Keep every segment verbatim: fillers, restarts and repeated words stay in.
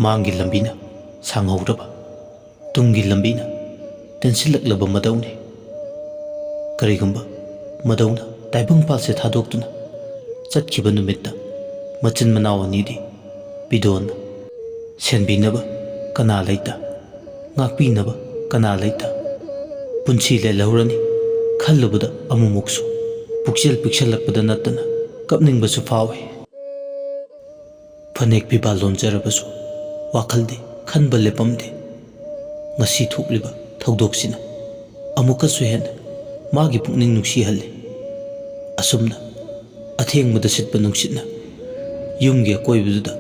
ꯃꯥꯡꯒꯤ ꯂꯝꯕꯤꯅ ꯁꯥꯡꯍꯧꯔꯕ, ꯇꯨꯡꯒꯤ ꯂꯝꯕꯤꯅ ꯇꯦꯟꯁꯤꯜꯂꯛꯂꯕ ꯃꯗꯧꯅꯤ꯫ ꯀꯔꯤꯒꯨꯝꯕ ꯃꯗꯧꯅ ꯇꯥꯏꯕꯪꯄꯥꯜꯁꯦ ꯊꯥꯗꯣꯛꯇꯨꯅ ꯆꯠꯈꯤꯕ ꯅꯨꯃꯤꯠꯇ, ꯃꯆꯤꯟ ꯃꯅꯥꯎ ꯑꯅꯤꯗꯤ ꯄꯤꯗꯣꯟꯅ ꯁꯦꯟꯕꯤꯅꯕ ꯀꯅꯥ ꯂꯩꯇ, ꯉꯥꯛꯄꯤꯅꯕ ꯀꯅꯥ ꯂꯩꯇ, ꯄꯨꯟꯁꯤ ꯂꯦꯜꯍꯧꯔꯅꯤ ꯈꯜꯂꯨꯕꯗ ꯑꯃꯨꯛꯃꯨꯛꯁꯨ ꯄꯨꯛꯆꯦꯜ ꯄꯤꯛꯁꯜꯂꯛꯄꯗ ꯅꯠꯇꯅ ꯀꯞꯅꯤꯡꯕꯁꯨ ꯐꯥꯎꯏ꯫ ꯐꯅꯦꯛ ꯐꯤꯕꯥꯜ ꯂꯣꯟꯖꯔꯕꯁꯨ ꯋꯥꯈꯜꯗꯤ ꯈꯟꯕ ꯂꯦꯞꯄꯝꯗꯦ꯫ ꯉꯁꯤ ꯊꯣꯛꯂꯤꯕ ꯊꯧꯗꯣꯛꯁꯤꯅ ꯑꯃꯨꯛꯀꯁꯨ ꯍꯦꯟꯅ ꯃꯥꯒꯤ ꯄꯨꯛꯅꯤꯡ ꯅꯨꯡꯁꯤꯍꯜꯂꯤ꯫ ꯑꯁꯨꯝꯅ ꯑꯊꯦꯡꯕꯗ ꯁꯤꯠꯄ ꯅꯨꯡꯁꯤꯠꯅ ꯌꯨꯝꯒꯤ ꯑꯀꯣꯏꯕꯗꯨꯗ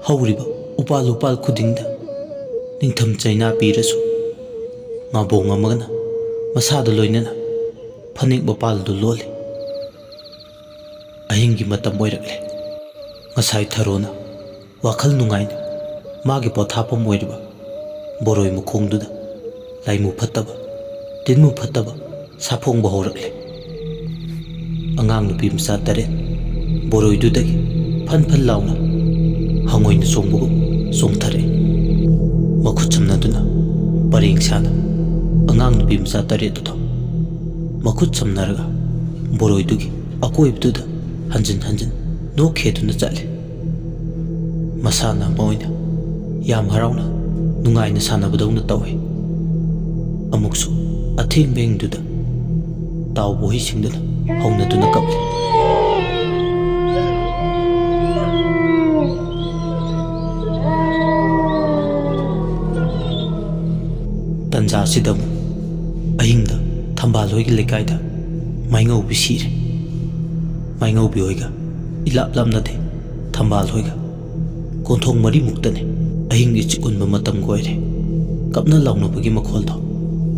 ꯍꯧꯔꯤꯕ ꯎꯄꯥꯜ ꯎꯄꯥꯜ ꯈꯨꯗꯤꯡꯗ ꯅꯤꯡꯊꯝ ꯆꯩꯅꯥ ꯄꯤꯔꯁꯨ, ꯉꯥꯕꯣꯡ ꯑꯃꯒꯅ ꯃꯁꯥꯗ ꯂꯣꯏꯅꯅ ꯐꯅꯦꯛ ꯃꯄꯥꯜꯗꯨ ꯂꯣꯜꯂꯤ꯫ ꯑꯍꯤꯡꯒꯤ ꯃꯇꯝ ꯑꯣꯏꯔꯛꯂꯦ꯫ ꯉꯁꯥꯏ ꯊꯔꯣꯅ ꯋꯥꯈꯜ ꯅꯨꯡꯉꯥꯏꯅ ꯃꯥꯒꯤ ꯄꯣꯊꯥꯐꯝ ꯑꯣꯏꯔꯤꯕ ꯕꯣꯔꯣꯏ ꯃꯈꯣꯡꯗꯨꯗ ꯂꯥꯏꯃꯨ ꯐꯠꯇꯕ, ꯇꯤꯟꯃꯨ ꯐꯠꯇꯕ ꯁꯥꯐꯣꯡꯕ ꯍꯧꯔꯛꯂꯦ꯫ ꯑꯉꯥꯡ ꯅꯨꯄꯤ ꯃꯆꯥ ꯇꯔꯦꯠ ꯕꯣꯔꯣꯏꯗꯨꯗꯒꯤ ꯐꯟ ꯐꯟ ꯂꯥꯎꯅ ꯍꯉꯣꯏꯅ ꯆꯣꯡꯕꯒꯨꯝ ꯆꯣꯡꯊꯔꯛꯏ꯫ ꯃꯈꯨꯠ ꯁꯝꯅꯗꯨꯅ ꯄꯔꯦꯡ ꯁꯥꯅ ꯑꯉꯥꯡ ꯅꯨꯄꯤ ꯃꯆꯥ ꯇꯔꯦꯠ ꯑꯗꯨ ꯃꯈꯨꯠ ꯁꯝꯅꯔꯒ ꯕꯣꯔꯣꯏꯗꯨꯒꯤ ꯑꯀꯣꯏꯕꯗꯨꯗ ꯍꯟꯖꯤꯟ ꯍꯟꯖꯤꯟ ꯅꯣꯛꯈꯦꯗꯨꯅ ꯆꯠꯂꯤ꯫ ꯃꯁꯥꯅ ꯑꯃ ꯑꯣꯏꯅ ꯌꯥꯝ ꯍꯔꯥꯎꯅ ꯅꯨꯡꯉꯥꯏꯅ ꯁꯥꯟꯅꯕꯗꯧꯅ ꯇꯧꯏ꯫ ꯑꯃꯨꯛꯁꯨ ꯑꯊꯦꯡꯕ ꯑꯍꯤꯡꯗꯨꯗ ꯇꯥꯎꯕ ꯍꯨꯏꯁꯤꯡꯗꯨꯅ ꯍꯧꯅꯗꯨꯅ ꯀꯞꯂꯤ꯫ ꯇꯟꯖꯥ ꯑꯁꯤꯗ ꯑꯃꯨꯛ ꯑꯍꯤꯡꯗ ꯊꯝꯕꯥꯜ ꯍꯣꯏꯒꯤ ꯂꯩꯀꯥꯏꯗ ꯃꯥꯏꯉꯧꯕꯤ ꯁꯤꯔꯦ꯫ ꯃꯥꯏꯉꯧꯕꯤ ꯍꯣꯏꯒ ꯏꯂꯥꯞ ꯂꯥꯞꯅꯗꯦ꯫ ꯊꯝꯕꯥꯜ ꯍꯣꯏꯒ ꯀꯣꯟꯊꯣꯡ ꯃꯔꯤꯃꯨꯛꯇꯅꯤ꯫ ꯑꯍꯤꯡ ꯏꯆꯤꯛ ꯎꯟꯕ ꯃꯇꯝꯒ ꯑꯣꯏꯔꯦ꯫ ꯀꯞꯅ ꯂꯥꯎꯅꯕꯒꯤ ꯃꯈꯣꯜꯗꯣ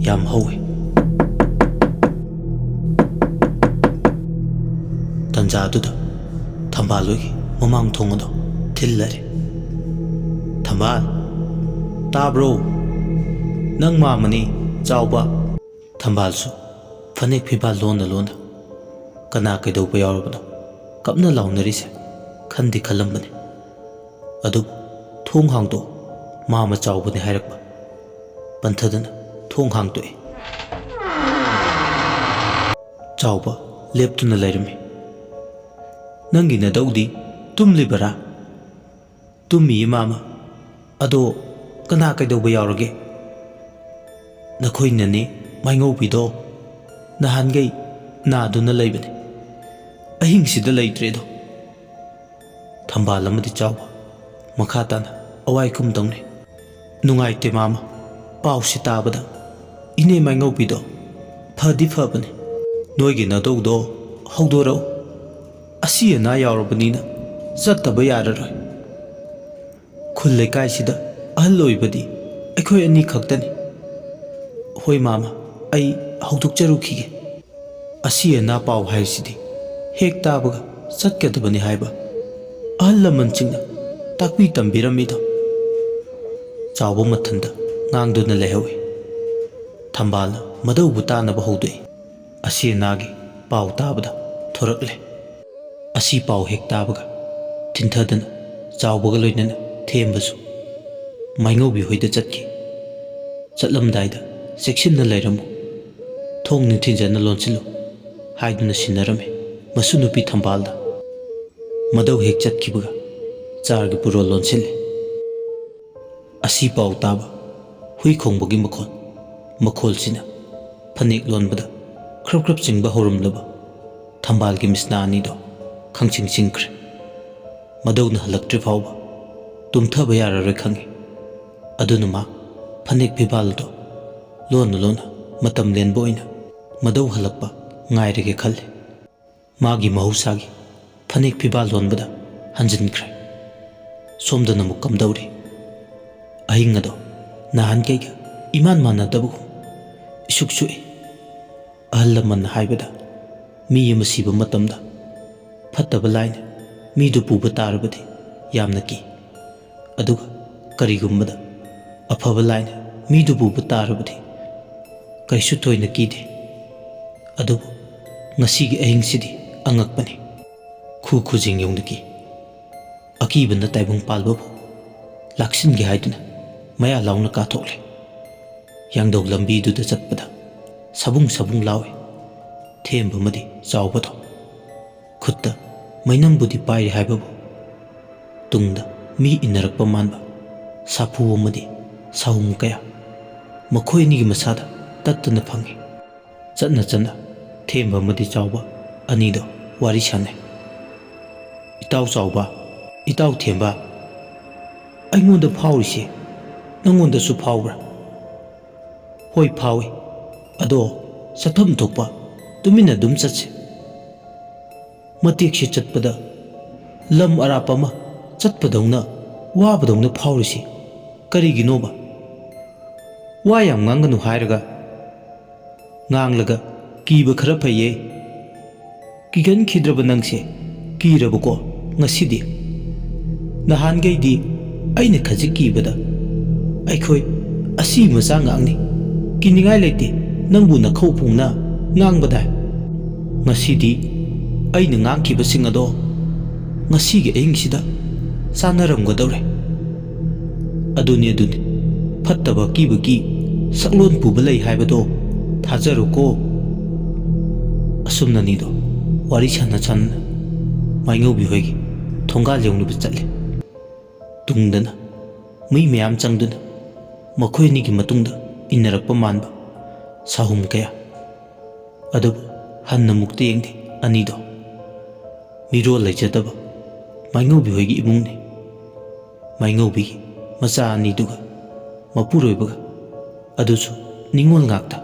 ꯌꯥꯝ ꯍꯧꯋꯦ꯫ ꯇꯟꯖꯥꯗꯨꯗ ꯊꯝꯕꯥꯜ ꯍꯣꯏꯒꯤ ꯃꯃꯥꯡ ꯊꯣꯡ ꯑꯗꯣ ꯊꯤꯜꯂꯔꯦ꯫ "ꯊꯝꯕꯥꯜ, ꯇꯥꯕ꯭ꯔꯣ? ꯅꯪ ꯃꯥꯝꯃꯅꯤ, ꯆꯥꯎꯕ!" ꯊꯝꯕꯥꯜꯁꯨ ꯐꯅꯦꯛ ꯐꯤꯕꯥꯜ ꯂꯣꯟꯅ ꯂꯣꯟꯅ ꯀꯅꯥ ꯀꯩꯗꯧꯕ ꯌꯥꯎꯔꯕꯅꯣ ꯀꯞꯅ ꯂꯥꯎꯅꯔꯤꯁꯦ ꯈꯟꯗꯤ ꯈꯜꯂꯝꯕꯅꯤ꯫ ꯑꯗꯨꯕꯨ "ꯊꯣꯡ ꯍꯥꯡꯗꯣꯛꯑꯣ, ꯃꯥꯃ ꯆꯥꯎꯕꯅꯦ" ꯍꯥꯏꯔꯛꯄ꯫ ꯄꯟꯊꯗꯅ ꯊꯣꯡ ꯍꯥꯡꯗꯣꯛꯑꯦ꯫ ꯆꯥꯎꯕ ꯂꯦꯞꯇꯨꯅ ꯂꯩꯔꯝꯃꯤ꯫ "ꯅꯪꯒꯤ ꯅꯗꯧꯗꯤ ꯇꯨꯝꯂꯤꯕꯔꯥ?" "ꯇꯨꯝꯃꯤꯌꯦ ꯃꯥꯃ꯫ ꯑꯗꯣ ꯀꯅꯥ ꯀꯩꯗꯧꯕ ꯌꯥꯎꯔꯒꯦ?" "ꯅꯈꯣꯏ ꯅꯅꯦ ꯃꯥꯏꯉꯧꯕꯤꯗꯣ ꯅꯍꯥꯟꯈꯩ ꯅꯥꯗꯨꯅ ꯂꯩꯕꯅꯦ꯫ ꯑꯍꯤꯡꯁꯤꯗ ꯂꯩꯇ꯭ꯔꯦꯗꯣ"꯫ ꯊꯝꯕꯥꯜ ꯑꯃꯗꯤ ꯆꯥꯎꯕ ꯃꯈꯥ ꯇꯥꯅ ꯑꯋꯥꯏ ꯀꯨꯝ ꯇꯧꯅꯩ꯫ "ꯅꯨꯡꯉꯥꯏꯇꯦ ꯃꯥꯃ, ꯄꯥꯎꯁꯤ ꯇꯥꯕꯗ꯫ ꯏꯅꯦ ꯃꯥꯏꯉꯧꯕꯤꯗꯣ ꯐꯗꯤ ꯐꯕꯅꯦ꯫ ꯅꯣꯏꯒꯤ ꯅꯗꯧꯗꯣ ꯍꯧꯗꯣꯔꯛꯎ꯫ ꯑꯁꯤ ꯑꯅꯥ ꯌꯥꯎꯔꯕꯅꯤꯅ ꯆꯠꯇꯕ ꯌꯥꯔꯔꯣꯏ꯫ ꯈꯨꯜ ꯂꯩꯀꯥꯏꯁꯤꯗ ꯑꯍꯜ ꯑꯣꯏꯕꯗꯤ ꯑꯩꯈꯣꯏ ꯑꯅꯤ ꯈꯛꯇꯅꯤ"꯫ "ꯍꯣꯏ ꯃꯥꯃ, ꯑꯩ ꯍꯧꯗꯣꯛꯆꯔꯨꯈꯤꯒꯦ꯫ ꯑꯁꯤ ꯑꯅꯥ ꯄꯥꯎ ꯍꯥꯏꯁꯤꯗꯤ ꯍꯦꯛ ꯇꯥꯕꯒ ꯆꯠꯀꯗꯕꯅꯤ ꯍꯥꯏꯕ ꯑꯍꯜ ꯂꯃꯟꯁꯤꯡꯅ ꯇꯥꯛꯄꯤ ꯇꯝꯕꯤꯔꯝꯃꯤꯗꯣ"꯫ ꯆꯥꯎꯕ ꯃꯊꯟꯇ ꯉꯥꯡꯗꯨꯅ ꯂꯩꯍꯧꯏ꯫ ꯊꯝꯕꯥꯜꯅ ꯃꯗꯧꯕꯨ ꯇꯥꯅꯕ ꯍꯧꯗꯣꯛꯏ꯫ ꯑꯁꯤ ꯑꯅꯥꯒꯤ ꯄꯥꯎ ꯇꯥꯕꯗ ꯊꯣꯔꯛꯂꯦ꯫ ꯑꯁꯤ ꯄꯥꯎ ꯍꯦꯛ ꯇꯥꯕꯒ ꯊꯤꯟꯊꯗꯅ ꯆꯥꯎꯕꯒ ꯂꯣꯏꯅꯅ ꯊꯦꯝꯕꯁꯨ ꯃꯥꯏꯉꯧꯕꯤ ꯍꯣꯏꯗ ꯆꯠꯈꯤ꯫ ꯆꯠꯂꯝꯗꯥꯏꯗ "ꯆꯦꯛꯁꯤꯟꯅ ꯂꯩꯔꯝꯃꯨ, ꯊꯣꯡ ꯅꯤꯡꯊꯤꯟꯖꯅ ꯂꯣꯟꯁꯤꯜꯂꯨ" ꯍꯥꯏꯗꯨꯅ ꯁꯤꯟꯅꯔꯝꯃꯤ ꯃꯁꯨ ꯅꯨꯄꯤ ꯊꯝꯕꯥꯜꯗ꯫ ꯃꯗꯧ ꯍꯦꯛ ꯆꯠꯈꯤꯕꯒ ꯆꯥꯔꯒꯤ ꯄꯨꯔꯣꯜ ꯂꯣꯟꯁꯤꯜꯂꯤ꯫ ꯑꯁꯤ ꯄꯥꯎ ꯇꯥꯕ ꯍꯨꯏ ꯈꯣꯡꯕꯒꯤ ꯃꯈꯣꯜ, ꯃꯈꯣꯜꯁꯤꯅ ꯐꯅꯦꯛ ꯂꯣꯟꯕꯗ ꯈ꯭ꯔꯞ ꯈ꯭ꯔꯞ ꯆꯤꯡꯕ ꯍꯧꯔꯝꯂꯕ ꯊꯝꯕꯥꯜꯒꯤ ꯃꯤꯁꯅꯥ ꯑꯅꯤꯗꯣ ꯈꯪꯆꯤꯡ ꯆꯤꯡꯈ꯭ꯔꯦ꯫ ꯃꯗꯧꯅ ꯍꯜꯂꯛꯇ꯭ꯔꯤ ꯐꯥꯎꯕ ꯇꯨꯝꯊꯕ ꯌꯥꯔꯔꯣꯏ ꯈꯪꯏ꯫ ꯑꯗꯨꯅ ꯃꯥ ꯐꯅꯦꯛ ꯐꯤꯕꯥꯜ ꯑꯗꯣ ꯂꯣꯟꯅ ꯂꯣꯟꯅ ꯃꯇꯝ ꯂꯦꯟꯕ ꯑꯣꯏꯅ ꯃꯗꯧ ꯍꯜꯂꯛꯄ ꯉꯥꯏꯔꯒꯦ ꯈꯜꯂꯤ꯫ ꯃꯥꯒꯤ ꯃꯍꯧꯁꯥꯒꯤ ꯐꯅꯦꯛ ꯐꯤꯕꯥꯜ ꯂꯣꯟꯕꯗ ꯍꯟꯖꯤꯟꯈ꯭ꯔꯦ꯫ ꯁꯣꯝꯗꯅ ꯑꯃꯨꯛ ꯀꯝꯗꯧꯔꯤ? ꯑꯍꯤꯡ ꯑꯗꯣ ꯅꯍꯥꯟꯈꯩꯒ ꯏꯃꯥꯟ ꯃꯥꯟꯅꯗꯕꯒꯨꯝ ꯏꯁꯨꯛ ꯁꯨꯛꯏ꯫ ꯑꯍꯜ ꯂꯃꯟꯅ ꯍꯥꯏꯕꯗ, ꯃꯤ ꯑꯃ ꯁꯤꯕ ꯃꯇꯝꯗ ꯐꯠꯇꯕ ꯂꯥꯏꯅ ꯃꯤꯗꯨ ꯄꯨꯕ ꯇꯥꯔꯕꯗꯤ ꯌꯥꯝꯅ ꯀꯤ, ꯑꯗꯨꯒ ꯀꯔꯤꯒꯨꯝꯕꯗ ꯑꯐꯕ ꯂꯥꯏꯅ ꯃꯤꯗꯨ ꯄꯨꯕ ꯇꯥꯔꯕꯗꯤ ꯀꯩꯁꯨ ꯊꯣꯏꯅ ꯀꯤꯗꯦ꯫ ꯑꯗꯨꯕꯨ ꯉꯁꯤꯒꯤ ꯑꯍꯤꯡꯁꯤꯗꯤ ꯑꯉꯛꯄꯅꯤ꯫ ꯈꯨ ꯈꯨꯖꯤꯡ ꯌꯧꯅ ꯀꯤ꯫ ꯑꯀꯤꯕꯅ ꯇꯥꯏꯕꯪ ꯄꯥꯜꯕꯕꯨ ꯂꯥꯛꯁꯤꯟꯒꯦ ꯍꯥꯏꯗꯨꯅ ꯃꯌꯥ ꯂꯥꯎꯅ ꯀꯥꯊꯣꯛꯂꯦ꯫ ꯌꯥꯡꯗꯧ ꯂꯝꯕꯤꯗꯨꯗ ꯆꯠꯄꯗ ꯁꯕꯨꯡ ꯁꯕꯨꯡ ꯂꯥꯎꯏ꯫ ꯊꯦꯝꯕ ꯑꯃꯗꯤ ꯆꯥꯎꯕꯗꯣ꯫ ꯈꯨꯠꯇ ꯃꯩꯅꯝꯕꯨꯗꯤ ꯄꯥꯏꯔꯤ ꯍꯥꯏꯕꯕꯨ, ꯇꯨꯡꯗ ꯃꯤ ꯏꯟꯅꯔꯛꯄ ꯃꯥꯟꯕ ꯁꯥꯐꯨ ꯑꯃꯗꯤ ꯁꯥꯍꯨꯝ ꯀꯌꯥ ꯃꯈꯣꯏ ꯑꯅꯤꯒꯤ ꯃꯁꯥꯗ ꯇꯠꯇꯅ ꯐꯪꯏ꯫ ꯆꯠꯅ ꯆꯠꯅ ꯊꯦꯝꯕ ꯑꯃꯗꯤ ꯆꯥꯎꯕ ꯑꯅꯤꯗꯣ ꯋꯥꯔꯤ ꯁꯥꯟꯅꯩ꯫ "ꯏꯇꯥꯎ ꯆꯥꯎꯕ, ꯏꯇꯥꯎ ꯊꯦꯝꯕ, ꯑꯩꯉꯣꯟꯗ ꯐꯥꯎꯔꯤꯁꯦ ꯅꯪꯉꯣꯟꯗꯁꯨ ꯐꯥꯎꯕ꯭ꯔꯥ?" "ꯍꯣꯏ ꯐꯥꯎꯏ꯫ ꯑꯗꯣ ꯆꯠꯐꯝ ꯊꯣꯛꯄ ꯇꯨꯃꯤꯟꯅ ꯑꯗꯨꯝ ꯆꯠꯁꯦ꯫ ꯃꯇꯦꯛꯁꯤ ꯆꯠꯄꯗ ꯂꯝ ꯑꯔꯥꯞꯄ ꯑꯃ ꯆꯠꯄꯗꯧꯅ ꯋꯥꯕꯗꯧꯅ ꯐꯥꯎꯔꯤꯁꯤ ꯀꯔꯤꯒꯤꯅꯣꯕ? ꯋꯥ ꯌꯥꯝ ꯉꯥꯡꯒꯅꯨ ꯍꯥꯏꯔꯒ ꯉꯥꯡꯂꯒ ꯀꯤꯕ ꯈꯔ ꯐꯩꯌꯦ꯫ ꯀꯤꯒꯟꯈꯤꯗ꯭ꯔꯕ ꯅꯪꯁꯦ ꯀꯤꯔꯕꯀꯣ ꯉꯁꯤꯗꯤ? ꯅꯍꯥꯟꯈꯩꯗꯤ ꯑꯩꯅ ꯈꯖꯤꯛ ꯀꯤꯕꯗ ꯑꯩꯈꯣꯏ ꯑꯁꯤ ꯃꯆꯥ ꯉꯥꯛꯅꯤ, ꯀꯤꯅꯤꯡꯉꯥꯏ ꯂꯩꯇꯦ ꯅꯪꯕꯨ ꯅꯈꯧ ꯄꯨꯡꯅ ꯉꯥꯡꯕꯗꯥꯏ꯫ ꯉꯁꯤꯗꯤ ꯑꯩꯅ ꯉꯥꯡꯈꯤꯕꯁꯤꯡ ꯑꯗꯣ ꯉꯁꯤꯒꯤ ꯑꯍꯤꯡꯁꯤꯗ ꯆꯥꯟꯅꯔꯝꯒꯗꯧꯔꯦ꯫ ꯑꯗꯨꯅꯤ, ꯑꯗꯨꯅꯤ, ꯐꯠꯇꯕ ꯀꯤꯕꯒꯤ ꯁꯛꯂꯣꯟ ꯄꯨꯕ ꯂꯩ ꯍꯥꯏꯕꯗꯣ ꯊꯥꯖꯔꯨꯀꯣ꯫" ꯑꯁꯨꯝꯅꯅꯤꯗꯣ ꯋꯥꯔꯤ ꯁꯥꯟꯅ ꯁꯥꯟꯅꯅ ꯃꯥꯏꯉꯧꯕꯤ ꯍꯣꯏꯒꯤ ꯊꯣꯡꯒꯥꯜ ꯌꯧꯅꯕ ꯆꯠꯂꯦ꯫ ꯇꯨꯡꯗꯅ ꯃꯤ ꯃꯌꯥꯝ ꯆꯪꯗꯨꯅ ꯃꯈꯣꯏ ꯑꯅꯤꯒꯤ ꯃꯇꯨꯡꯗ ꯏꯟꯅꯔꯛꯄ ꯃꯥꯟꯕ ꯁꯥꯍꯨꯝ ꯀꯌꯥ꯫ ꯑꯗꯨꯕꯨ ꯍꯟꯅ ꯃꯨꯛꯇ ꯌꯦꯡꯗꯦ ꯑꯅꯤꯗꯣ꯫ ꯃꯤꯔꯣꯜ ꯂꯩꯖꯗꯕ ꯃꯥꯏꯉꯧꯕꯤ ꯍꯣꯏꯒꯤ ꯏꯃꯨꯡꯅꯤ꯫ ꯃꯥꯏꯉꯧꯕꯤꯒꯤ ꯃꯆꯥ ꯑꯅꯤꯗꯨꯒ ꯃꯄꯨꯔꯣꯏꯕꯒ, ꯑꯗꯨꯁꯨ ꯅꯤꯉꯣꯜ ꯉꯥꯛꯇ꯫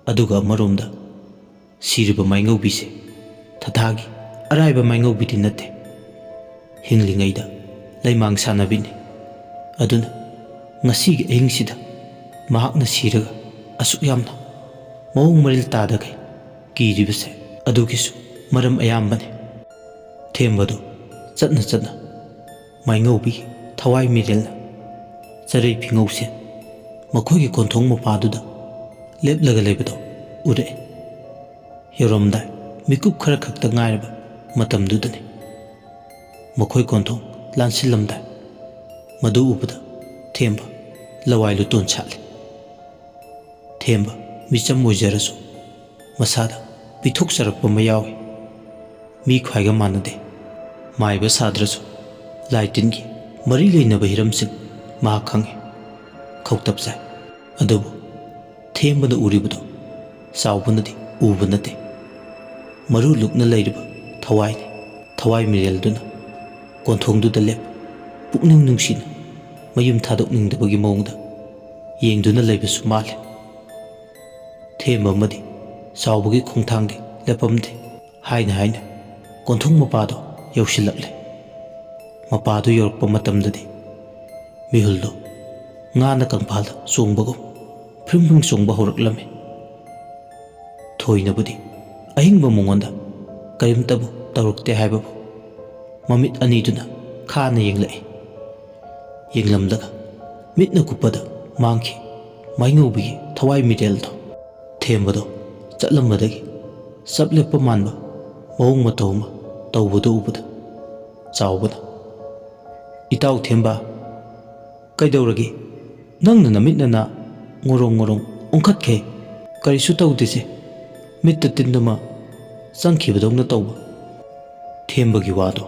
ꯑꯗꯨꯒ ꯑꯃꯔꯣꯝꯗ ꯁꯤꯔꯕ ꯃꯥꯏꯉꯧꯕꯤꯁꯦ ꯊꯊꯥꯒꯤ ꯑꯔꯥꯏꯕ ꯃꯥꯏꯉꯧꯕꯤꯗꯤ ꯅꯠꯇꯦ꯫ ꯍꯤꯡꯂꯤꯉꯩꯗ ꯂꯩꯃꯥꯡ ꯁꯥꯟꯅꯕꯤꯅꯤ꯫ ꯑꯗꯨꯅ ꯉꯁꯤꯒꯤ ꯑꯍꯤꯡꯁꯤꯗ ꯃꯍꯥꯛꯅ ꯁꯤꯔꯒ ꯑꯁꯨꯛ ꯌꯥꯝꯅ ꯃꯑꯣꯡ ꯃꯔꯤꯜ ꯇꯥꯗꯈꯩ ꯀꯤꯔꯤꯕꯁꯦ ꯑꯗꯨꯒꯤꯁꯨ ꯃꯔꯝ ꯑꯌꯥꯝꯕꯅꯤ꯫ ꯊꯦꯝꯕꯗꯨ ꯆꯠꯅ ꯆꯠꯅ ꯃꯥꯏꯉꯧꯕꯤꯒꯤ ꯊꯋꯥꯏ ꯃꯤꯔꯦꯜꯅ ꯆꯔꯩ ꯐꯤꯉꯧꯁꯦ ꯃꯈꯣꯏꯒꯤ ꯀꯣꯟꯊꯣꯡ ꯃꯄꯥꯗꯨꯗ ꯂꯦꯞꯂꯒ ꯂꯩꯕꯗꯣ ꯎꯔꯛꯑꯦ꯫ ꯌꯧꯔꯝꯗꯥꯏ ꯃꯤꯀꯨꯞ ꯈꯔ ꯈꯛꯇ ꯉꯥꯏꯔꯕ ꯃꯇꯝꯗꯨꯗꯅꯤ꯫ ꯃꯈꯣꯏ ꯀꯣꯟꯊꯣꯡ ꯂꯥꯟꯁꯤꯜꯂꯝꯗꯥꯏ ꯃꯗꯨ ꯎꯕꯗ ꯊꯦꯝꯕ ꯂꯋꯥꯏ ꯂꯨꯇꯣꯟ ꯁꯥꯠꯂꯦ꯫ ꯊꯦꯝꯕ ꯃꯤꯆꯝ ꯑꯣꯏꯖꯔꯁꯨ ꯃꯁꯥꯗ ꯄꯤꯊꯣꯛꯆꯔꯛꯄ ꯑꯃ ꯌꯥꯎꯏ꯫ ꯃꯤ ꯈ꯭ꯋꯥꯏꯒ ꯃꯥꯟꯅꯗꯦ꯫ ꯃꯥꯏꯕ ꯁꯥꯗ꯭ꯔꯁꯨ ꯂꯥꯏ ꯇꯤꯟꯒꯤ ꯃꯔꯤ ꯂꯩꯅꯕ ꯍꯤꯔꯝꯁꯤꯡ ꯃꯍꯥꯛ ꯈꯪꯏ꯫ ꯈꯧꯇꯞ ꯆꯥꯏ꯫ ꯑꯗꯨꯕꯨ ꯊꯦꯝꯕꯅ ꯎꯔꯤꯕꯗꯨ ꯆꯥꯎꯕꯅꯗꯤ ꯎꯕ ꯅꯠꯇꯦ꯫ ꯃꯔꯨ ꯂꯨꯛꯅ ꯂꯩꯔꯤꯕ ꯊꯋꯥꯏꯅꯤ꯫ ꯊꯋꯥꯏ ꯃꯤꯔꯦꯜꯗꯨꯅ ꯀꯣꯟꯊꯣꯡꯗꯨꯗ ꯂꯦꯞ, ꯄꯨꯛꯅꯤꯡ ꯅꯨꯡꯁꯤꯅ ꯃꯌꯨꯝ ꯊꯥꯗꯣꯛꯅꯤꯡꯗꯕꯒꯤ ꯃꯑꯣꯡꯗ ꯌꯦꯡꯗꯨꯅ ꯂꯩꯕꯁꯨ ꯃꯥꯜꯂꯦ꯫ ꯊꯦꯝꯕ ꯑꯃꯗꯤ ꯆꯥꯎꯕꯒꯤ ꯈꯣꯡꯊꯥꯡꯗꯤ ꯂꯦꯞꯄꯝꯗꯦ꯫ ꯍꯥꯏꯅ ꯍꯥꯏꯅ ꯀꯣꯟꯊꯣꯡ ꯃꯄꯥꯗꯣ ꯌꯧꯁꯤꯜꯂꯛꯂꯦ꯫ ꯃꯄꯥꯗꯨ ꯌꯧꯔꯛꯄ ꯃꯇꯝꯗꯗꯤ ꯃꯤꯍꯨꯜꯗꯣ ꯉꯥꯅ ꯀꯪꯐꯥꯜꯗ ꯆꯣꯡꯕꯒꯨꯝ ꯐ꯭ꯔꯤꯡ ꯐ꯭ꯔꯤꯡ ꯆꯣꯡꯕ ꯍꯧꯔꯛꯂꯝꯃꯤ꯫ ꯊꯣꯏꯅꯕꯨꯗꯤ ꯑꯍꯤꯡꯕ ꯃꯉꯣꯟꯗ ꯀꯔꯤꯝꯇꯕꯨ ꯇꯧꯔꯛꯇꯦ ꯍꯥꯏꯕꯕꯨ ꯃꯃꯤꯠ ꯑꯅꯤꯗꯨꯅ ꯈꯥꯅ ꯌꯦꯡꯂꯛꯏ꯫ ꯌꯦꯡꯂꯝꯂꯒ ꯃꯤꯠꯅ ꯀꯨꯞꯄꯗ ꯃꯥꯡꯈꯤ ꯃꯥꯏꯉꯧꯕꯤꯒꯤ ꯊꯋꯥꯏ ꯃꯤꯔꯦꯜꯗꯣ꯫ ꯊꯦꯝꯕꯗꯣ ꯆꯠꯂꯝꯕꯗꯒꯤ ꯆꯞ ꯂꯦꯞꯄ ꯃꯥꯟꯕ ꯃꯑꯣꯡ ꯃꯇꯧ ꯑꯃ ꯇꯧꯕꯗꯨ ꯎꯕꯗ ꯆꯥꯎꯕꯅ, "ꯏꯇꯥꯎ ꯊꯦꯝꯕ, ꯀꯩꯗꯧꯔꯒꯦ? ꯅꯪꯅ ꯅꯃꯤꯠ ꯅꯅꯥ ꯉꯣꯔꯣꯡ ꯉꯣꯔꯣꯡ ꯎꯪꯈꯠꯈꯩ ꯀꯔꯤꯁꯨ ꯇꯧꯗꯦꯁꯦ, ꯃꯤꯠꯇ ꯇꯤꯟ ꯑꯃ ꯆꯪꯈꯤꯕꯗꯧꯅ ꯇꯧꯕ?" ꯊꯦꯝꯕꯒꯤ ꯋꯥꯗꯣ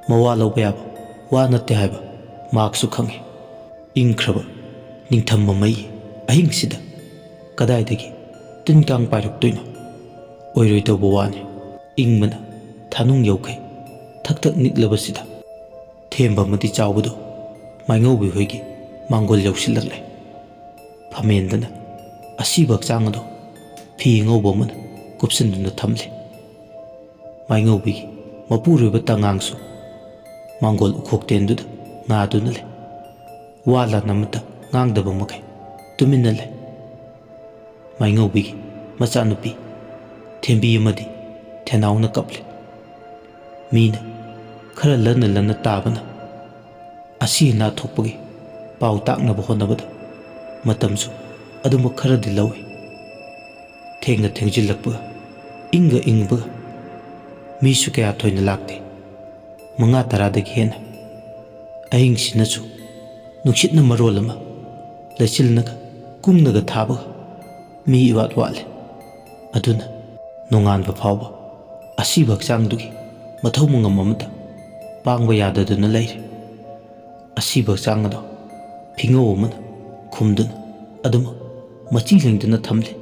ꯃꯋꯥ ꯂꯧꯕ ꯌꯥꯕ ꯋꯥ ꯅꯠꯇꯦ ꯍꯥꯏꯕ ꯃꯍꯥꯛꯁꯨ ꯈꯪꯏ꯫ ꯏꯪꯈ꯭ꯔꯕ ꯅꯤꯡꯊꯝꯕ ꯃꯩ ꯑꯍꯤꯡꯁꯤꯗ ꯀꯗꯥꯏꯗꯒꯤ ꯇꯤꯟ ꯀꯥꯡ ꯄꯥꯏꯔꯛꯇꯣꯏꯅꯣ? ꯑꯣꯏꯔꯣꯏꯗꯧꯕ ꯋꯥꯅꯤ꯫ ꯏꯪꯕꯅ ꯊꯥꯅꯨꯡ ꯌꯧꯈꯩ ꯊꯛ ꯊꯛ ꯅꯤꯛꯂꯕꯁꯤꯗ ꯊꯦꯝꯕ ꯑꯃꯗꯤ ꯆꯥꯎꯕꯗꯨ ꯃꯥꯏꯉꯧꯕꯤ ꯍꯣꯏꯒꯤ ꯃꯥꯡꯒꯣꯜ ꯌꯧꯁꯤꯜꯂꯛꯂꯦ꯫ ꯐꯝꯃꯦꯟꯗꯅ ꯑꯁꯤꯕ ꯍꯛꯆꯥꯡ ꯑꯗꯨ ꯐꯤ ꯑꯉꯧꯕ ꯑꯃꯅ ꯀꯨꯞꯁꯤꯟꯗꯨꯅ ꯊꯝꯂꯦ꯫ ꯃꯥꯏꯉꯧꯕꯤꯒꯤ ꯃꯄꯨꯔꯣꯏꯕ ꯇꯉꯥꯡꯁꯨ ꯃꯥꯡꯒꯣꯜ ꯎꯈꯣꯛꯇꯦꯟꯗꯨꯗ ꯉꯥꯗꯨꯅ ꯂꯩ꯫ ꯋꯥ ꯂꯥꯟ ꯑꯃꯠꯇ ꯉꯥꯡꯗꯕ ꯃꯈꯩ ꯇꯨꯃꯤꯟꯅ ꯂꯩ꯫ ꯃꯥꯏꯉꯧꯕꯤꯒꯤ ꯃꯆꯥꯅꯨꯄꯤ ꯊꯦꯝꯕꯤ ꯑꯃꯗꯤ ꯊꯦꯅꯥꯎꯅ ꯀꯞꯂꯤ꯫ ꯃꯤꯅ ꯈꯔ ꯂꯟꯅ ꯂꯟꯅ ꯇꯥꯕꯅ ꯑꯁꯤ ꯑꯅꯥ ꯊꯣꯛꯄꯒꯤ ꯄꯥꯎ ꯇꯥꯛꯅꯕ ꯍꯣꯠꯅꯕꯗ ꯃꯇꯝꯁꯨ ꯑꯗꯨꯃꯛ ꯈꯔꯗꯤ ꯂꯧꯏ꯫ ꯊꯦꯡꯅ ꯊꯦꯡꯖꯤꯜꯂꯛꯄꯒ, ꯏꯪꯒ ꯏꯪꯕꯒ, ꯃꯤꯁꯨ ꯀꯌꯥ ꯊꯣꯏꯅ ꯂꯥꯛꯇꯦ꯫ ꯃꯉꯥ ꯇꯔꯥꯗꯒꯤ ꯍꯦꯟꯅ꯫ ꯑꯍꯤꯡꯁꯤꯅꯁꯨ ꯅꯨꯡꯁꯤꯠꯅ ꯃꯔꯣꯜ ꯑꯃ ꯂꯩꯆꯤꯜꯅꯒ ꯀꯨꯡꯅꯒ ꯊꯥꯕꯒ ꯃꯤ ꯏꯋꯥꯠ ꯋꯥꯠꯂꯦ꯫ ꯑꯗꯨꯅ ꯅꯣꯡꯉꯥꯟꯕ ꯐꯥꯎꯕ ꯑꯁꯤꯕ ꯍꯛꯆꯥꯡꯗꯨꯒꯤ ꯃꯊꯧ ꯃꯉꯝ ꯑꯃꯠꯇ ꯄꯥꯡꯕ ꯌꯥꯗꯗꯨꯅ ꯂꯩꯔꯦ꯫ ꯑꯁꯤꯕ ꯍꯛꯆꯥꯡ ꯑꯗꯣ ꯐꯤꯉꯧ ꯑꯃꯅ ꯈꯨꯝꯗꯨꯅ ꯑꯗꯨꯃꯛ ꯃꯆꯤ ꯂꯦꯡꯗꯨꯅ ꯊꯝꯂꯤ꯫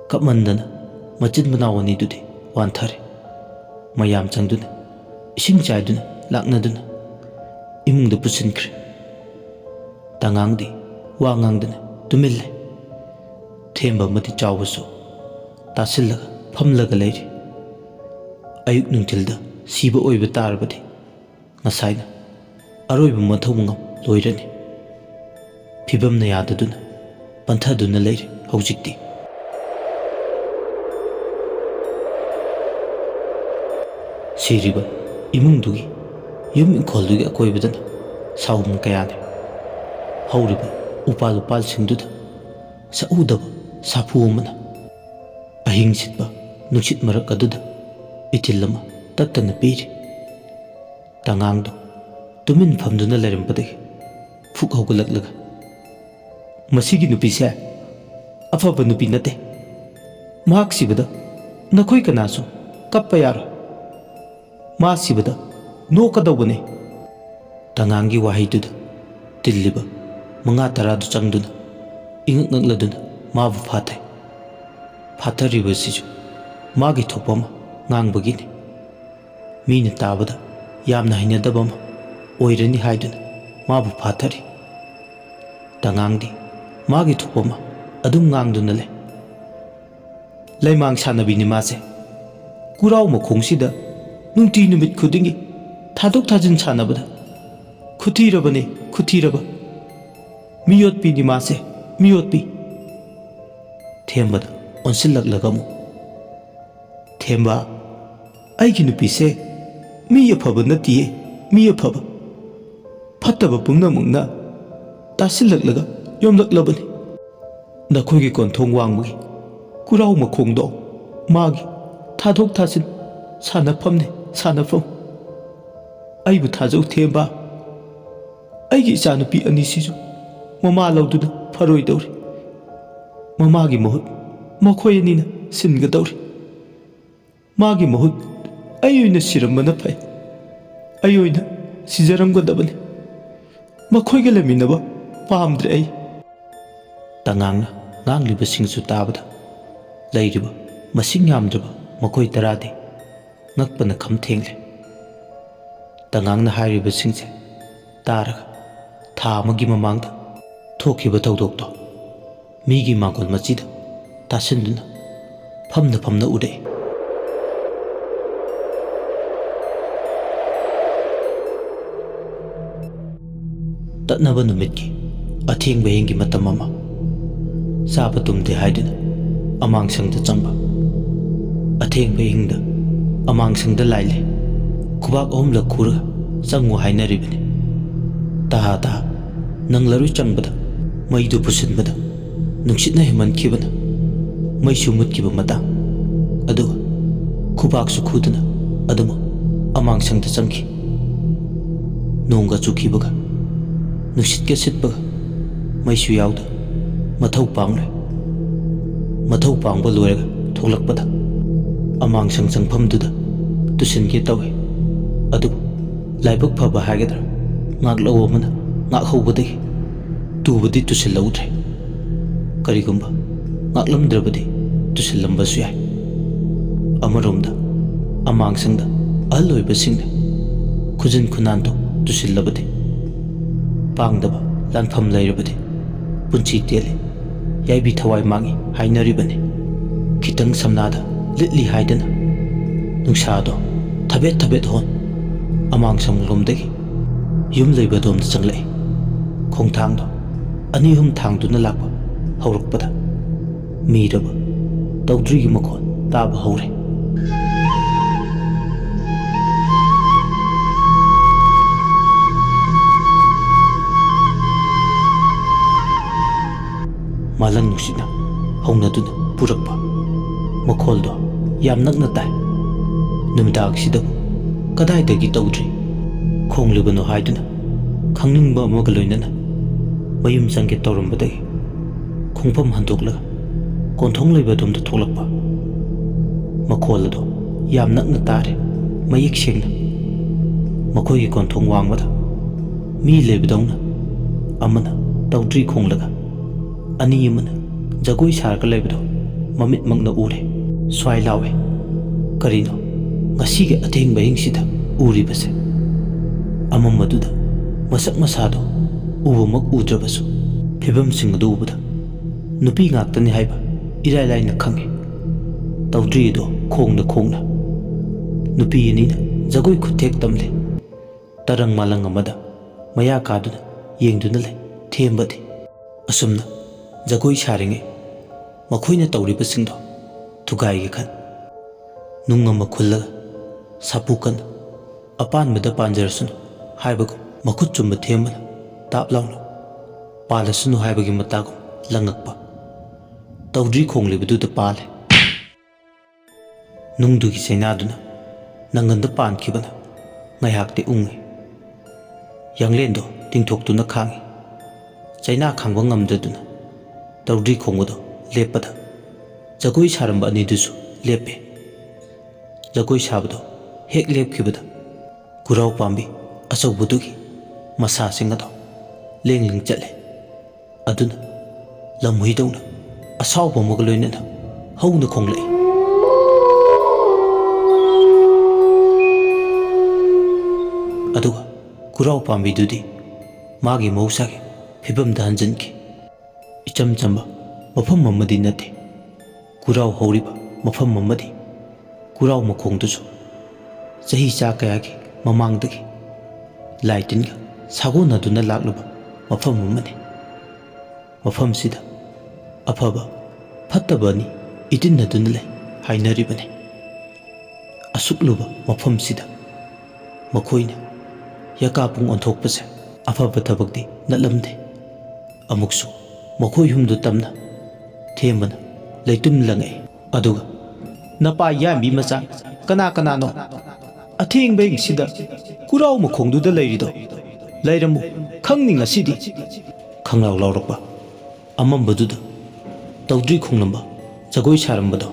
ꯀꯞꯃꯟꯗꯅ ꯃꯆꯤꯟ ꯃꯅꯥꯎ ꯑꯅꯤꯗꯨꯗꯤ ꯋꯥꯟꯊꯔꯦ꯫ ꯃꯌꯥꯝ ꯆꯪꯗꯨꯅ ꯏꯁꯤꯡ ꯆꯥꯏꯗꯨꯅ ꯂꯥꯛꯅꯗꯨꯅ ꯏꯃꯨꯡꯗ ꯄꯨꯁꯤꯟꯈ꯭ꯔꯦ꯫ ꯇꯉꯥꯡꯗꯤ ꯋꯥ ꯉꯥꯡꯗꯅ ꯇꯨꯃꯤꯟ ꯂꯩ꯫ ꯊꯦꯝꯕ ꯑꯃꯗꯤ ꯆꯥꯎꯕꯁꯨ ꯇꯥꯁꯤꯜꯂꯒ ꯐꯝꯂꯒ ꯂꯩꯔꯤ꯫ ꯑꯌꯨꯛ ꯅꯨꯡꯊꯤꯜꯗ ꯁꯤꯕ ꯑꯣꯏꯕ ꯇꯥꯔꯕꯗꯤ ꯉꯁꯥꯏꯅ ꯑꯔꯣꯏꯕ ꯃꯊꯧ ꯃꯉꯝ ꯂꯣꯏꯔꯅꯤ꯫ ꯐꯤꯕꯝꯅ ꯌꯥꯗꯗꯨꯅ ꯄꯟꯊꯗꯨꯅ ꯂꯩꯔꯦ ꯍꯧꯖꯤꯛꯇꯤ꯫ ꯁꯤꯔꯤꯕ ꯏꯃꯨꯡꯗꯨꯒꯤ ꯌꯨꯝ ꯏꯪꯈꯣꯜꯗꯨꯒꯤ ꯑꯀꯣꯏꯕꯗꯅ ꯁꯥꯎꯍꯨꯝ ꯀꯌꯥꯅꯤ꯫ ꯍꯧꯔꯤꯕ ꯎꯄꯥꯜ ꯎꯄꯥꯜꯁꯤꯡꯗꯨꯗ ꯁꯛꯎꯗꯕ ꯁꯥꯐꯨ ꯑꯃꯅ ꯑꯍꯤꯡ ꯁꯤꯠꯄ ꯅꯨꯡꯁꯤꯠ ꯃꯔꯛ ꯑꯗꯨꯗ ꯏꯊꯤꯜ ꯑꯃ ꯇꯠꯇꯅ ꯄꯤꯔꯤ꯫ ꯇꯉꯥꯡꯗꯨ ꯇꯨꯃꯤꯟ ꯐꯝꯗꯨꯅ ꯂꯩꯔꯝꯕꯗꯒꯤ ꯐꯨꯛ ꯍꯧꯒꯠꯂꯛꯂꯒ, "ꯃꯁꯤꯒꯤ ꯅꯨꯄꯤꯁꯦ ꯑꯐꯕ ꯅꯨꯄꯤ ꯅꯠꯇꯦ꯫ ꯃꯍꯥꯛ ꯁꯤꯕꯗ ꯅꯈꯣꯏ ꯀꯅꯥꯁꯨ ꯀꯞꯄ ꯌꯥꯔꯣꯏ꯫ ꯃꯥ ꯁꯤꯕꯗ ꯅꯣꯛꯀꯗꯧꯕꯅꯦ꯫" ꯇꯉꯥꯡꯒꯤ ꯋꯥꯍꯩꯗꯨꯗ ꯇꯤꯜꯂꯤꯕ ꯃꯉꯥ ꯇꯔꯥꯗꯨ ꯆꯪꯗꯨꯅ ꯏꯉꯛ ꯉꯛꯂꯗꯨꯅ ꯃꯥꯕꯨ ꯐꯥꯊꯩ꯫ ꯐꯥꯊꯔꯤꯕꯁꯤꯁꯨ ꯃꯥꯒꯤ ꯊꯣꯛꯄ ꯑꯃ ꯉꯥꯡꯕꯒꯤꯅꯤ꯫ ꯃꯤꯅ ꯇꯥꯕꯗ ꯌꯥꯝꯅ ꯍꯩꯅꯗꯕ ꯑꯃ ꯑꯣꯏꯔꯅꯤ ꯍꯥꯏꯗꯨꯅ ꯃꯥꯕꯨ ꯐꯥꯊꯔꯤ꯫ ꯇꯉꯥꯡꯗꯤ ꯃꯥꯒꯤ ꯊꯣꯛꯄ ꯑꯃ ꯑꯗꯨꯝ ꯉꯥꯡꯗꯨꯅ ꯂꯩ꯫ "ꯂꯩꯃꯥꯡ ꯁꯥꯟꯅꯕꯤꯅꯤ ꯃꯥꯁꯦ꯫ ꯀꯨꯔꯥꯎ ꯃꯈꯣꯡꯁꯤꯗ ꯅꯨꯡꯇꯤ ꯅꯨꯃꯤꯠ ꯈꯨꯗꯤꯡꯒꯤ ꯊꯥꯗꯣꯛ ꯊꯥꯖꯤꯟ ꯁꯥꯟꯅꯕꯗ ꯈꯨꯊꯤꯔꯕꯅꯦ, ꯈꯨꯊꯤꯔꯕ꯫ ꯃꯤꯑꯣꯠꯄꯤꯅꯤ ꯃꯥꯁꯦ, ꯃꯤꯑꯣꯠꯄꯤ꯫" ꯊꯦꯝꯕꯗ ꯑꯣꯟꯁꯤꯜꯂꯛꯂꯒ ꯑꯃꯨꯛ, "ꯊꯦꯝꯕ, ꯑꯩꯒꯤ ꯅꯨꯄꯤꯁꯦ ꯃꯤ ꯑꯐꯕ ꯅꯠꯇꯤꯌꯦ, ꯃꯤ ꯑꯐꯕ꯫ ꯐꯠꯇꯕ ꯄꯨꯝꯅꯃꯛꯅ ꯇꯥꯁꯤꯜꯂꯛꯂꯒ ꯌꯣꯝꯂꯛꯂꯕꯅꯤ꯫ ꯅꯈꯣꯏꯒꯤ ꯀꯣꯟꯊꯣꯡ ꯋꯥꯡꯃꯒꯤ ꯀꯨꯔꯥꯎ ꯃꯈꯣꯡꯗꯣ ꯃꯥꯒꯤ ꯊꯥꯗꯣꯛ ꯊꯥꯖꯤꯟ ꯁꯥꯟꯅꯐꯝꯅꯤ, ꯁꯥꯟꯅꯐꯝ꯫ ꯑꯩꯕꯨ ꯊꯥꯖꯧ ꯊꯦꯝꯕ, ꯑꯩꯒꯤ ꯏꯆꯥꯅꯨꯄꯤ ꯑꯅꯤꯁꯤꯁꯨ ꯃꯃꯥ ꯂꯧꯗꯨꯅ ꯐꯔꯣꯏꯗꯧꯔꯤ꯫ ꯃꯃꯥꯒꯤ ꯃꯍꯨꯠ ꯃꯈꯣꯏ ꯑꯅꯤꯅ ꯁꯤꯟꯒꯗꯧꯔꯤ꯫ ꯃꯥꯒꯤ ꯃꯍꯨꯠ ꯑꯩ ꯑꯣꯏꯅ ꯁꯤꯔꯝꯕꯅ ꯐꯩ꯫ ꯑꯩ ꯑꯣꯏꯅ ꯁꯤꯖꯔꯝꯒꯗꯕꯅꯤ꯫ ꯃꯈꯣꯏꯒ ꯂꯩꯃꯤꯟꯅꯕ ꯄꯥꯝꯗ꯭ꯔꯦ ꯑꯩ꯫ ꯇꯉꯥꯡꯅ ꯉꯥꯡꯂꯤꯕꯁꯤꯡꯁꯨ ꯇꯥꯕꯗ ꯂꯩꯔꯤꯕ ꯃꯁꯤꯡ ꯌꯥꯝꯗ꯭ꯔꯕ ꯃꯈꯣꯏ ꯇꯔꯥꯗꯤ ꯉꯛꯄꯅ ꯈꯝ ꯊꯦꯡꯂꯦ꯫ ꯇꯉꯥꯡꯅ ꯍꯥꯏꯔꯤꯕꯁꯤꯡꯁꯦ ꯇꯥꯔꯒ ꯊꯥ ꯑꯃꯒꯤ ꯃꯃꯥꯡꯗ ꯊꯣꯛꯈꯤꯕ ꯊꯧꯗꯣꯛꯇꯣ ꯃꯤꯒꯤ ꯃꯥꯡꯒꯣꯜ ꯃꯆꯤꯗ ꯇꯥꯁꯤꯟꯗꯨꯅ ꯐꯝꯅ ꯐꯝꯅ ꯎꯔꯛꯏ꯫ ꯇꯠꯅꯕ ꯅꯨꯃꯤꯠꯀꯤ ꯑꯊꯦꯡꯕ ꯑꯍꯤꯡꯒꯤ ꯃꯇꯝ ꯑꯃ, ꯆꯥꯕ ꯇꯨꯝꯗꯦ ꯍꯥꯏꯗꯨꯅ ꯑꯃꯥꯡꯁꯪꯗ ꯆꯪꯕ꯫ ꯑꯊꯦꯡꯕ ꯑꯍꯤꯡꯗ ꯑꯃꯥꯡꯁꯪꯗ ꯂꯥꯏ ꯂꯩ ꯈꯨꯕꯥꯛ ꯑꯍꯨꯝꯂꯛ ꯈꯨꯔꯒ ꯆꯪꯉꯨ ꯍꯥꯏꯅꯔꯤꯕꯅꯤ꯫ ꯇꯍꯥ ꯇꯍꯥ ꯅꯪꯂꯔꯣꯏ ꯆꯪꯕꯗ ꯃꯩꯗꯨ ꯄꯨꯁꯤꯟꯕꯗ ꯅꯨꯡꯁꯤꯠꯅ ꯍꯦꯟꯃꯟꯈꯤꯕꯅ ꯃꯩꯁꯨ ꯃꯨꯠꯈꯤꯕ ꯃꯇꯥꯡ꯫ ꯑꯗꯨꯒ ꯈꯨꯕꯥꯛꯁꯨ ꯈꯨꯗꯨꯅ ꯑꯗꯨꯃꯛ ꯑꯃꯥꯡꯁꯪꯗ ꯆꯪꯈꯤ꯫ ꯅꯣꯡꯒ ꯆꯨꯈꯤꯕꯒ ꯅꯨꯡꯁꯤꯠꯀ ꯁꯤꯠꯄꯒ ꯃꯩꯁꯨ ꯌꯥꯎꯗ ꯃꯊꯧ ꯄꯥꯡꯂꯣꯏ꯫ ꯃꯊꯧ ꯄꯥꯡꯕ ꯂꯣꯏꯔꯒ ꯊꯣꯛꯂꯛꯄꯗ ꯑꯃꯥꯡꯁꯪ ꯆꯪꯐꯝꯗꯨꯗ ꯇꯨꯁꯤꯟꯒꯦ ꯇꯧꯏ꯫ ꯑꯗꯨꯕꯨ ꯂꯥꯏꯕꯛ ꯐꯕ ꯍꯥꯏꯒꯗ꯭ꯔꯥ, ꯉꯥꯛꯂꯧ ꯑꯃꯅ ꯉꯥꯛꯍꯧꯕꯗꯒꯤ ꯇꯨꯕꯗꯤ ꯇꯨꯁꯤꯜꯍꯧꯗ꯭ꯔꯦ꯫ ꯀꯔꯤꯒꯨꯝꯕ ꯉꯥꯛꯂꯝꯗ꯭ꯔꯕꯗꯤ ꯇꯨꯁꯤꯜꯂꯝꯕꯁꯨ ꯌꯥꯏ꯫ ꯑꯃꯔꯣꯝꯗ ꯑꯃꯥꯡꯁꯪꯗ ꯑꯍꯜ ꯑꯣꯏꯕꯁꯤꯡꯅ ꯈꯨꯖꯤꯟ ꯈꯨꯅꯥꯟꯗꯣ ꯇꯨꯁꯤꯜꯂꯕꯗꯤ, ꯄꯥꯡꯗꯕ ꯂꯥꯟꯐꯝ ꯂꯩꯔꯕꯗꯤ ꯄꯨꯟꯁꯤ ꯇꯦꯜꯂꯤ, ꯌꯥꯏꯕꯤ ꯊꯋꯥꯏ ꯃꯥꯡꯏ ꯍꯥꯏꯅꯔꯤꯕꯅꯤ꯫ ꯈꯤꯇꯪ ꯁꯝꯅꯥꯗ ꯂꯤꯠꯂꯤ ꯍꯥꯏꯗꯅ ꯅꯨꯡꯁꯥꯗꯣ ꯊꯕꯦꯠ ꯊꯕꯦꯠ ꯍꯣꯟ ꯑꯃꯥꯡꯁꯪꯂꯣꯝꯗꯒꯤ ꯌꯨꯝ ꯂꯩꯕꯗꯣꯝꯗ ꯆꯪꯂꯛꯏ꯫ ꯈꯣꯡꯊꯥꯡꯗꯣ ꯑꯅꯤ ꯑꯍꯨꯝ ꯊꯥꯡꯗꯨꯅ ꯂꯥꯛꯄ ꯍꯧꯔꯛꯄꯗ ꯃꯤꯔꯕ ꯇꯧꯗ꯭ꯔꯤꯒꯤ ꯃꯈꯣꯟ ꯇꯥꯕ ꯍꯧꯔꯦ꯫ ꯃꯥꯂꯪ ꯅꯨꯡꯁꯤꯠꯅ ꯍꯧꯅꯗꯨꯅ ꯄꯨꯔꯛꯄ ꯃꯈꯣꯜꯗꯣ ꯌꯥꯝ ꯅꯛꯅ ꯇꯥꯏ꯫ ꯅꯨꯃꯤꯗꯥꯡꯁꯤꯗꯕꯨ ꯀꯗꯥꯏꯗꯒꯤ ꯇꯧꯗ꯭ꯔꯤ ꯈꯣꯡꯂꯤꯕꯅꯣ ꯍꯥꯏꯗꯨꯅ ꯈꯪꯅꯤꯡꯕ ꯑꯃꯒ ꯂꯣꯏꯅꯅ ꯃꯌꯨꯝ ꯆꯪꯒꯦ ꯇꯧꯔꯝꯕꯗꯒꯤ ꯈꯣꯡꯐꯝ ꯍꯟꯗꯣꯛꯂꯒ ꯀꯣꯟꯊꯣꯡ ꯂꯩꯕ ꯑꯗꯣꯝꯗ ꯊꯣꯛꯂꯛꯄ꯫ ꯃꯈꯣꯜ ꯑꯗꯨ ꯌꯥꯝ ꯅꯛꯅ ꯇꯥꯔꯦ, ꯃꯌꯦꯛ ꯁꯦꯡꯅ꯫ ꯃꯈꯣꯏꯒꯤ ꯀꯣꯟꯊꯣꯡ ꯋꯥꯡꯃꯗ ꯃꯤ ꯂꯩꯕꯗꯧꯅ ꯑꯃꯅ ꯇꯧꯗ꯭ꯔꯤ ꯈꯣꯡꯂꯒ ꯑꯅꯤ ꯑꯃꯅ ꯖꯒꯣꯏ ꯁꯥꯔꯒ ꯂꯩꯕꯗꯨ ꯃꯃꯤꯠꯃꯛꯅ ꯎꯔꯦ꯫ ꯁ꯭ꯋꯥꯏ ꯂꯥꯎꯋꯦ꯫ ꯀꯔꯤꯅꯣ ꯉꯁꯤꯒꯤ ꯑꯊꯦꯡꯕ ꯑꯍꯤꯡꯁꯤꯗ ꯎꯔꯤꯕꯁꯦ? ꯑꯃꯝꯕꯗꯨꯗ ꯃꯁꯛ ꯃꯁꯥꯗꯣ ꯎꯕꯃꯛ ꯎꯗ꯭ꯔꯕꯁꯨ, ꯐꯤꯕꯝꯁꯤꯡ ꯑꯗꯨ ꯎꯕꯗ ꯅꯨꯄꯤ ꯉꯥꯛꯇꯅꯤ ꯍꯥꯏꯕ ꯏꯔꯥꯏ ꯂꯥꯏꯅ ꯈꯪꯉꯤ꯫ ꯇꯧꯗ꯭ꯔꯤ ꯑꯗꯣ ꯈꯣꯡꯅ ꯈꯣꯡꯅ ꯅꯨꯄꯤ ꯑꯅꯤꯅ ꯖꯒꯣꯏ ꯈꯨꯠꯊꯦꯛ ꯇꯝꯂꯤ꯫ ꯇꯔꯪ ꯃꯥꯂꯪ ꯑꯃꯗ ꯃꯌꯥ ꯀꯥꯗꯨꯅ ꯌꯦꯡꯗꯨꯅ ꯂꯩ ꯊꯦꯝꯕꯗꯤ꯫ ꯑꯁꯨꯝꯅ ꯖꯒꯣꯏ ꯁꯥꯔꯤꯉꯩ ꯃꯈꯣꯏꯅ ꯇꯧꯔꯤꯕꯁꯤꯡꯗꯣ ꯊꯨꯒꯥꯏꯒꯦ ꯈꯟ, ꯅꯨꯡ ꯑꯃ ꯈꯨꯜꯂꯒ ꯁꯥꯄꯨ ꯀꯟꯅ ꯑꯄꯥꯟꯕꯗ ꯄꯥꯟꯖꯔꯁꯅꯨ ꯍꯥꯏꯕꯒꯨꯝ, ꯃꯈꯨꯠ ꯆꯨꯝꯕ ꯊꯦꯝꯕꯅ ꯇꯥꯞ ꯂꯥꯎꯅ ꯄꯥꯜꯂꯁꯅꯨ ꯍꯥꯏꯕꯒꯤ ꯃꯇꯥꯒꯨꯝ ꯂꯪꯉꯛꯄ꯫ ꯇꯧꯗ꯭ꯔꯤ ꯈꯣꯡꯂꯤꯕꯗꯨꯗ ꯄꯥꯜꯂꯦ꯫ ꯅꯨꯡꯗꯨꯒꯤ ꯆꯩꯅꯥꯗꯨꯅ ꯅꯪꯒꯟꯗ ꯄꯥꯟꯈꯤꯕꯅ ꯉꯥꯏꯍꯥꯛꯇꯤ ꯎꯪꯉꯤ꯫ ꯌꯥꯡꯂꯦꯟꯗꯣ ꯇꯤꯡꯊꯣꯛꯇꯨꯅ ꯈꯥꯡꯉꯤ꯫ ꯆꯩꯅꯥ ꯈꯥꯡꯕ ꯉꯝꯗꯗꯨꯅ ꯇꯧꯗ꯭ꯔꯤ ꯈꯣꯡꯕꯗꯣ ꯂꯦꯞꯄꯗ ꯖꯒꯣꯏ ꯁꯥꯔꯝꯕ ꯑꯅꯤꯗꯨꯁꯨ ꯂꯦꯞꯄꯦ꯫ ꯖꯒꯣꯏ ꯁꯥꯕꯗꯣ ꯍꯦꯛ ꯂꯦꯞꯈꯤꯕꯗ ꯈꯨꯔꯥꯎ ꯄꯥꯝꯕꯤ ꯑꯆꯧꯕꯗꯨꯒꯤ ꯃꯁꯥꯁꯤꯡ ꯑꯗꯣ ꯂꯦꯡ ꯂꯦꯡ ꯆꯠꯂꯦ꯫ ꯑꯗꯨꯅ ꯂꯝꯍꯨꯏꯗꯧꯅ ꯑꯁꯥꯎꯕ ꯑꯃꯒ ꯂꯣꯏꯅꯅ ꯍꯧꯅ ꯈꯣꯡꯂꯛꯏ꯫ ꯑꯗꯨꯒ ꯈꯨꯔꯥꯎ ꯄꯥꯝꯕꯤꯗꯨꯗꯤ ꯃꯥꯒꯤ ꯃꯍꯧꯁꯥꯒꯤ ꯐꯤꯕꯝꯗ ꯍꯟꯖꯤꯟꯈꯤ꯫ ꯏꯆꯝ ꯆꯝꯕ ꯃꯐꯝ ꯑꯃꯗꯤ ꯅꯠꯇꯦ꯫ ꯈꯨꯔꯥꯎ ꯍꯧꯔꯤꯕ ꯃꯐꯝ ꯑꯃꯗꯤ ꯈꯨꯔꯥꯎ ꯃꯈꯣꯡꯗꯨꯁꯨ ꯆꯍꯤ ꯆꯥ ꯀꯌꯥꯒꯤ ꯃꯃꯥꯡꯗꯒꯤ ꯂꯥꯏ ꯇꯤꯟꯒ ꯁꯥꯒꯣꯟꯅꯗꯨꯅ ꯂꯥꯛꯂꯕ ꯃꯐꯝ ꯑꯃꯅꯤ꯫ ꯃꯐꯝꯁꯤꯗ ꯑꯐꯕ ꯐꯠꯇꯕ ꯑꯅꯤ ꯏꯇꯤꯟꯅꯗꯨꯅ ꯂꯩ ꯍꯥꯏꯅꯔꯤꯕꯅꯤ꯫ ꯑꯁꯨꯛ ꯂꯨꯕ ꯃꯐꯝꯁꯤꯗ ꯃꯈꯣꯏꯅ ꯌꯀꯥ ꯄꯨꯡ ꯑꯣꯟꯊꯣꯛꯄꯁꯦ ꯑꯐꯕ ꯊꯕꯛꯇꯤ ꯅꯠꯂꯝꯗꯦ꯫ ꯑꯃꯨꯛꯁꯨ ꯃꯈꯣꯏ ꯍꯨꯝꯗꯨ ꯇꯝꯅ ꯊꯦꯝꯕꯅ ꯂꯩꯇꯨꯝ ꯂꯪꯉꯛꯏ꯫ ꯑꯗꯨꯒ, "ꯅꯄꯥ ꯌꯥꯟꯕꯤ ꯃꯆꯥ ꯀꯅꯥ ꯀꯅꯥꯅꯣ ꯑꯊꯦꯡꯕ ꯑꯍꯤꯡꯁꯤꯗ ꯈꯨꯔꯥꯎ ꯃꯈꯣꯡꯗꯨꯗ ꯂꯩꯔꯤꯗꯣ?" ꯂꯩꯔꯝꯃꯨ, ꯈꯪꯅꯤ ꯉꯁꯤꯗꯤ꯫ ꯈꯪꯂꯥꯎ ꯂꯥꯎꯔꯛꯄ ꯑꯃꯝꯕꯗꯨꯗ ꯇꯧꯗ꯭ꯔꯤ ꯈꯣꯡꯂꯝꯕ ꯖꯒꯣꯏ ꯁꯥꯔꯝꯕꯗꯣ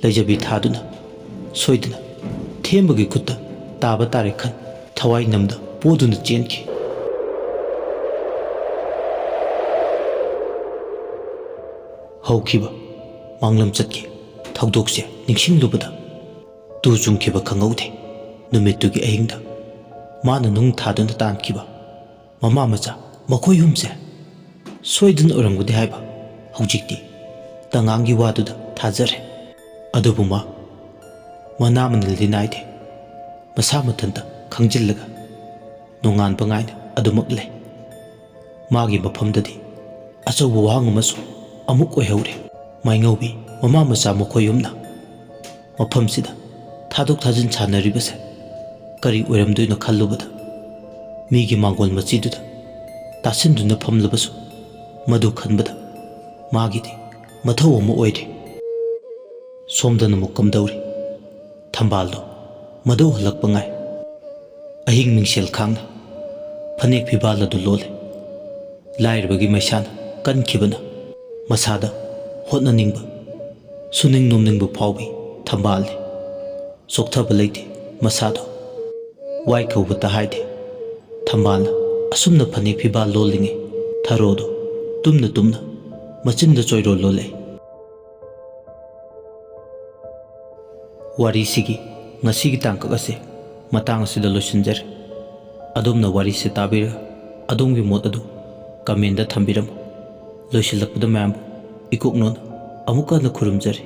ꯂꯩꯖꯕꯤ ꯊꯥꯗꯨꯅ ꯁꯣꯏꯗꯅ ꯊꯦꯝꯕꯒꯤ ꯈꯨꯠꯇ ꯇꯥꯕ ꯇꯥꯔꯦ ꯈꯟ ꯊꯋꯥꯏ ꯅꯝꯗ ꯄꯣꯗꯨꯅ ꯆꯦꯟꯈꯤ꯫ ꯍꯧꯈꯤꯕ ꯃꯥꯡꯂꯝ ꯆꯠꯀꯤ ꯊꯧꯗꯣꯛꯁꯦ ꯅꯤꯡꯁꯤꯡꯂꯨꯕꯗ ꯇꯨ ꯆꯨꯡꯈꯤꯕ ꯈꯪꯍꯧꯗꯦ꯫ ꯅꯨꯃꯤꯠꯇꯨꯒꯤ ꯑꯍꯤꯡꯗ ꯃꯥꯅ ꯅꯨꯡ ꯊꯥꯗꯨꯅ ꯇꯥꯟꯈꯤꯕ ꯃꯃꯥ ꯃꯆꯥ ꯃꯈꯣꯏ ꯑꯍꯨꯝꯁꯦ ꯁꯣꯏꯗꯅ ꯑꯣꯏꯔꯝꯒꯗꯤ ꯍꯥꯏꯕ ꯍꯧꯖꯤꯛꯇꯤ ꯇꯉꯥꯡꯒꯤ ꯋꯥꯗꯨꯗ ꯊꯥꯖꯔꯦ꯫ ꯑꯗꯨꯕꯨ ꯃꯥ ꯃꯅꯥ ꯃꯅꯤꯜꯗꯤ ꯅꯥꯏꯗꯦ꯫ ꯃꯁꯥ ꯃꯊꯟꯇ ꯈꯪꯖꯤꯜꯂꯒ ꯅꯣꯡꯉꯥꯟꯕ ꯉꯥꯏꯅ ꯑꯗꯨꯃꯛ ꯂꯩ꯫ ꯃꯥꯒꯤ ꯃꯐꯝꯗꯗꯤ ꯑꯆꯧꯕ ꯋꯥꯍꯪ ꯑꯃꯁꯨ ꯑꯃꯨꯛ ꯑꯣꯏꯍꯧꯔꯦ꯫ ꯃꯥꯏꯉꯧꯕꯤ ꯃꯃꯥ ꯃꯆꯥ ꯃꯈꯣꯏ ꯑꯍꯨꯝꯅ ꯃꯐꯝꯁꯤꯗ ꯊꯥꯗꯣꯛ ꯊꯥꯖꯤꯟ ꯁꯥꯟꯅꯔꯤꯕꯁꯦ ꯀꯔꯤ ꯑꯣꯏꯔꯝꯗꯣꯏꯅꯣ ꯈꯜꯂꯨꯕꯗ ꯃꯤꯒꯤ ꯃꯥꯡꯒꯣꯜ ꯃꯆꯤꯗꯨꯗ ꯇꯥꯁꯤꯟꯗꯨꯅ ꯐꯝꯂꯕꯁꯨ ꯃꯗꯨ ꯈꯟꯕꯗ ꯃꯥꯒꯤꯗꯤ ꯃꯊꯧ ꯑꯃ ꯑꯣꯏꯔꯦ꯫ ꯁꯣꯝꯗꯅ ꯑꯃꯨꯛ ꯀꯝꯗꯧꯔꯤ? ꯊꯝꯕꯥꯜꯗꯣ ꯃꯗꯨ ꯍꯜꯂꯛꯄ ꯉꯥꯏ꯫ ꯑꯍꯤꯡ ꯃꯤꯡꯁꯦꯜ ꯈꯥꯡꯅ ꯐꯅꯦꯛ ꯐꯤꯕꯥꯜ ꯑꯗꯨ ꯂꯣꯜꯂꯦ꯫ ꯂꯥꯏꯔꯕꯒꯤ ꯃꯩꯁꯥꯅ ꯀꯟꯈꯤꯕꯅ ꯃꯁꯥꯗ ꯍꯣꯠꯅꯅꯤꯡꯕ, ꯁꯨꯅꯤꯡ ꯅꯣꯝꯅꯤꯡꯕ ꯐꯥꯎꯕꯤ ꯊꯝꯕꯥꯜꯅꯤ꯫ ꯆꯣꯛꯊꯕ ꯂꯩꯇꯦ ꯃꯁꯥꯗꯣ꯫ ꯋꯥꯏ ꯀꯧꯕꯇ ꯍꯥꯏꯗꯦ꯫ ꯊꯝꯕꯥꯜꯅ ꯑꯁꯨꯝꯅ ꯐꯅꯦꯛ ꯐꯤꯕꯥꯜ ꯂꯣꯜꯂꯤꯉꯩ ꯊꯔꯣꯗꯣ ꯇꯨꯝꯅ ꯇꯨꯝꯅ ꯃꯆꯤꯟꯗ ꯆꯣꯏꯔꯣꯜ ꯂꯣꯜꯂꯛꯏ꯫ ꯋꯥꯔꯤꯁꯤꯒꯤ ꯉꯁꯤꯒꯤ ꯇꯥꯡꯀꯛ ꯑꯁꯦ ꯃꯇꯥꯡ ꯑꯁꯤꯗ ꯂꯣꯏꯁꯤꯟꯖꯔꯦ꯫ ꯑꯗꯣꯝꯅ ꯋꯥꯔꯤꯁꯦ ꯇꯥꯕꯤꯔꯒ ꯑꯗꯣꯝꯒꯤ ꯃꯣꯠ ꯑꯗꯨ ꯀꯃꯦꯟꯗ ꯊꯝꯕꯤꯔꯝꯃꯨ꯫ ꯂꯣꯏꯁꯤꯜꯂꯛꯄꯗ ꯃꯌꯥꯝꯕꯨ ꯏꯀꯣꯛꯅꯣꯅ ꯑꯃꯨꯛꯀ ꯍꯟꯅ ꯈꯨꯔꯨꯝꯖꯔꯤ꯫